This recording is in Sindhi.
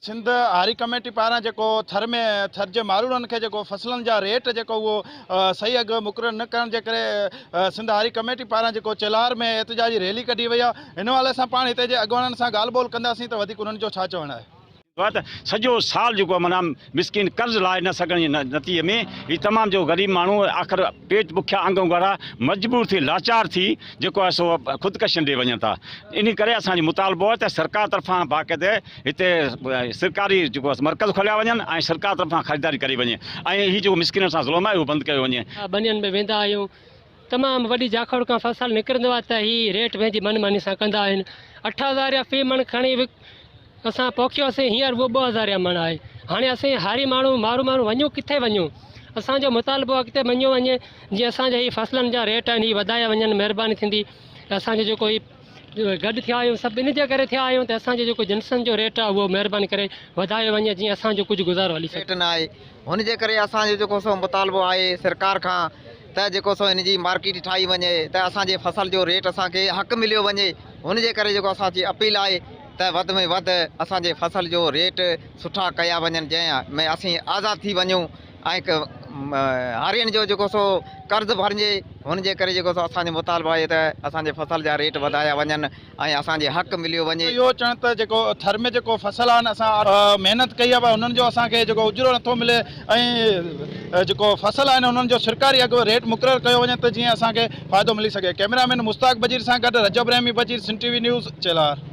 سنڌ هاري ڪميٽي پاران جيڪو ٿر ۾ ٿر جي ماروئڙن کي جيڪو فصلن جا ريٽ جيڪو اهو صحيح اگهه مقرر نه ڪرڻ جي ڪري سنڌ هاري ڪميٽي پاران جيڪو چيلهار ۾ احتجاجي ريلي ڪڍي وئي آهي ان حوالي سان پاڻ هتي جي اڳواڻن سان ڳالهه ٻولهه ڪنداسين ته وڌيڪ انهن جو ڇا چوڻ آهي. آهي ته سڄو سال جيڪو آهي معنيٰ مسڪين قرض لاهي نه سگهڻ جي نتيجي ۾ هي تمام جو غريب ماڻهو آخر پيٽ بکيا انگ اگهاڙا مجبور ٿي لاچار ٿي جيڪو آهي سو خودڪشين ڏي وڃن ٿا انهي ڪري اسان جو مطالبو آهي ته سرڪار طرفان باقاعده هتي سرڪاري جيڪو آهي مرڪز کوليا وڃن ۽ سرڪار طرفان خريداري ڪري وڃي ۽ هي جيڪو مسڪينن سان ظلم آهي اهو بند ڪيو وڃي. ٻنين ۾ ويندا آهيون تمام وڏي جاکوڙ کان فصل نڪرندو آهي ته هي ريٽ پنهنجي من ماني سان ڪندا آهن 8000 رپيا في مڻ کڻي اسان پوکيوسين هينئر اهو 2000 رپيا مڻ آهي هاڻي اسين هاري ماڻهو مارو ماڻهو وڃون ڪٿي وڃون اسان جو مطالبو اڳتي مڃيو وڃي جيئن اسان جا هي فصلن جا ريٽ آهن هي وڌايا وڃن مهرباني ٿيندي اسان جو جيڪو هي گڏ ٿيا آهيون سڀ ان جي ڪري ٿيا آهيون ته اسان جو جيڪو جنسن جو ريٽ آهي اهو مهرباني ڪري وڌايو وڃي جيئن اسان جو ڪجهه گذارو هلي سگهي. ريٽ نه آهي هن جي ڪري اسان جو جيڪو سو مطالبو آهي سرڪار کان ته جيڪو سو هن جي مارڪيٽ ٺاهي وڃي ته اسان جي فصل جو ريٽ اسان کي حق مليو وڃي هن جي ڪري جيڪو اسان جي اپيل آهي ته وڌ ۾ وڌ اسان جي فصل جو ريٽ سٺا ڪيا وڃن جنهن ۾ اسين آزاد ٿي وڃون ۽ هارين جو جيڪو سو قرض ڀرجي هن جي ڪري جيڪو سو اسان جو مطالبو آهي ته اسان جي فصل جا ريٽ وڌايا وڃن ۽ اسان جي حق مليو وڃي. اهو چوڻ ته جيڪو ٿر ۾ جيڪو فصل آهن اسان محنت ڪئي آهي پر انهن جو اسان کي جيڪو اجرو نٿو ملي ۽ جيڪو فصل آهن انهن جو سرڪاري اگهه ريٽ مقرر ڪيو وڃي ته جيئن اسان کي فائدو ملي سگهي ڪئميرا مين مشتاق بجير سان گڏ Rajab Rahimi Bajeer Sindh T V news Chelhar.